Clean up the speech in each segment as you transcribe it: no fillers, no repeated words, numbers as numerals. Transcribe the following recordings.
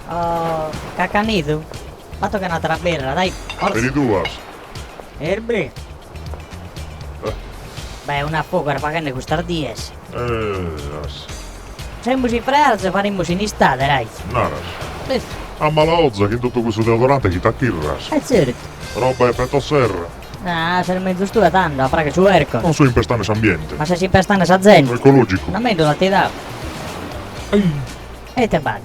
Oh, cacanidu? Fatto che un'atera birra, dai, forza. Peri duas. Erbi. Eh. Beh, un'afogu est faghende custas dies. Eh, as. Semus in frearzu e parimus in istade, rai. Naras. A mala 'oza chin totu cussu deodorante chi t'achirras. E tzertu. Roba a efeto serra. Ah, ses menzus tue tando, a fragher su aircon. Non so impestande s'ambiente. Ma ses impestande sa zente. Ecologicu. Una mendula ti dao. Ehi. E ite b'at?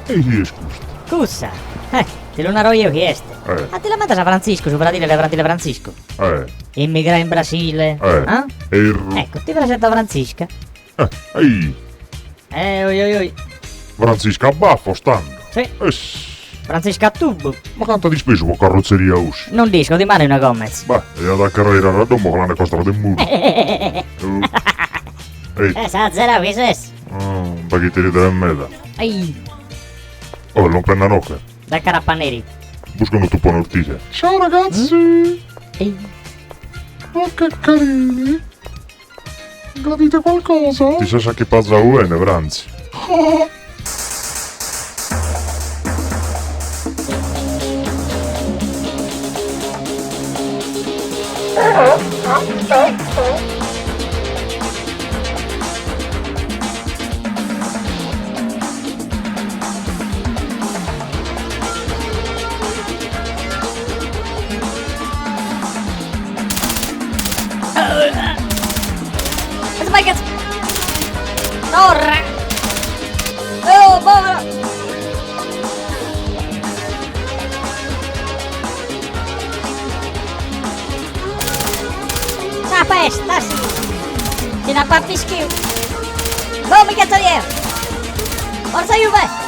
E chi est custa? Cussa? Eh, ti lu naro jeo chi est. Eh. A ti l'ammentas a Frantziscu, su fradile de fradile Frantziscu? Eh. Immigrau in Brasile. Eh. Ah? Erru. Ecco, ti presento a Frantzisca. Eh, ehi. Eh, oi oi oi. Frantzisca Baffos, tando. Si. Ess. Frantzisca Tubu. Ma cantu at ispesu po carrotzeria 'osi? Non dd'isco, dimanda una Gomez. Bah, iat a cherrer irare a domo colande costas de muru. Ehi. Esazerau chi ses. Beh chi ti rides meda. Ehi. Oh, lompende a inoghe. Da Carapaneri. Busca unu tupone ortile. Ciao ragazzi! Ehi. Oh che carini! Gradite qualcosa? Ti ses achipazau bene, Frantzi. Torra! Oh, povero! Sa pesta, sì! Si n'app'affischiu! Boh, mi cazzo jeo! Forza Juve!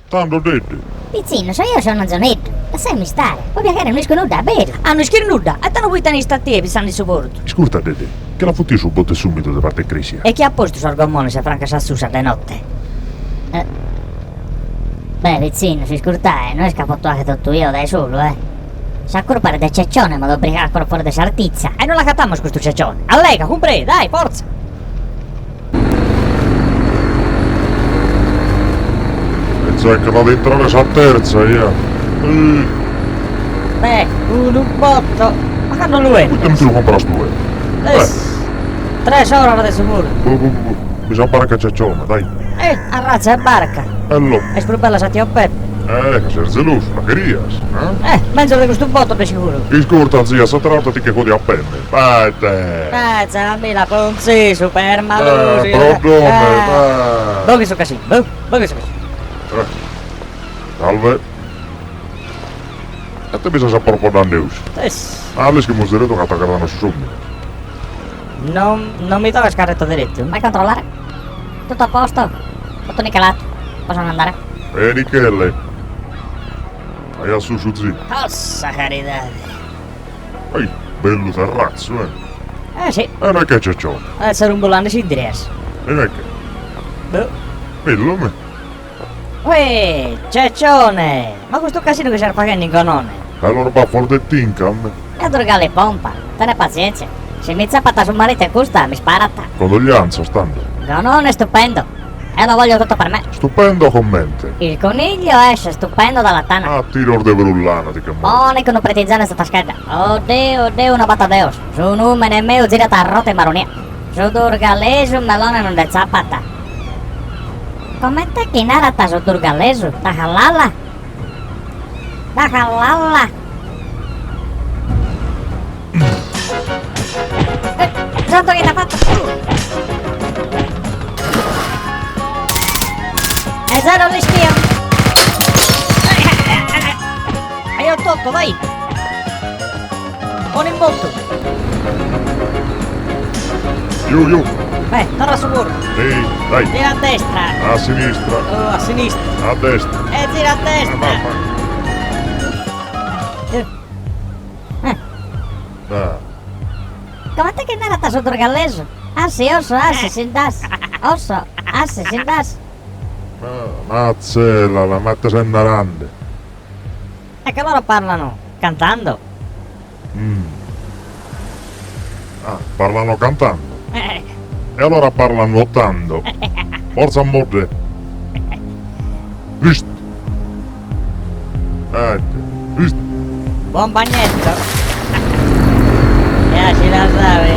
Tando Deddi. Pitzinnos, jeo so un'anzoneddu. Lassami istare. Po piaghere no isco nudda, a beru. Ah, no ischis nudda? E tando poita tenis a tie pissande in su portu? Iscurta Deddi, che l'at futiu su botte s'umidu de parte 'e cresia. E chie at postu sos gommones a franca sa susa de notte? Eh. Beh, pitzinnos, iscurtae, no est ca poto 'agher totu jeo dae solu, eh. Sa curpa est de Ceccione, m'at obrigadu a corfos de sartitza. E no l'agatamus custu Ceccione. Allega, cumprei, dai, fortza! E zeccat ad intrare sa terza, ja. Eh. Beh, unu botto. Ma cando lu 'endes? Poite non ti lu comporas tue? Eh. Tres oras de su muru. Bu, bu, bu, bu. Sa barca Ceccione, dai. Eh, arratza 'e barca. Ello. Est prus bella sa tiu Peppe. Eh, ca ses zelosu, la cherias, eh? Eh, menzus de custu botto de siguru. Iscurta, zia, s'atera 'orta ti che codi a penne. Bae-te! Pezza, mi la pontzisu, permalosi. Eh, pro dome, eh. Boghi su casinu, boh, boghi su casinu. Eh. Salve. E ite bi ses aporpoddande 'osi? Es. A l'ischimus deretu ca t'agradan sos omines. Non, non mi toccas ca arreto deretu. Vai a controllare. Tutto a posto? Tutto nichelato. Possono andare? Eh, Nichele. Aia su su zi. Ossa caridade. Ehi, bellu terratzu, eh. Eh, si. E no est che Ceccione. Eh, s'arrumbulande sindrias. E no est che. Boh. Bellu, me. Uè, Ceccione! Ma custu casinu chi ses faghende in Gonone? E los baffos de tinca, me. E Durgali pompa, tene pazientzia. Si mi tzapat su maritu 'e custa, mi sparat. Condoglianzas, tando. Gonone stupendo. Eo lo voglio tutto per me. Stupendo comente? Il coniglio esce stupendo dalla tana. A tiros de brullana ti che mortas. Pone unu pretizzone in sa taschedda. Oddio, oddio, una bata deus. Su numene meu girat a rota in Baronia. Su durgalesu melone non nde tzapat. Comente chi narat su durgalesu? Tajalala? Tajalala? Santo chi t'at fatu? E già non l'ischio! Aio totu, dai! Pone in motu! Ju, ju! Beh, torra a su portu! Ehi, dai! Gira a destra! A sinistra! Oh, a sinistra! A destra! E gira a destra! Va, va. Ah. Comente chi narat su durgallesu? Assi, osso, assi, sindas. Osso, assi, sindas. Matzella, ma ite ses narande. E che loro parlano cantando. Ah, parlano cantando. E allora parla nuotando. Forza modde. Vist. Eh, vist. Buon bagnetto! Ja si la sabe.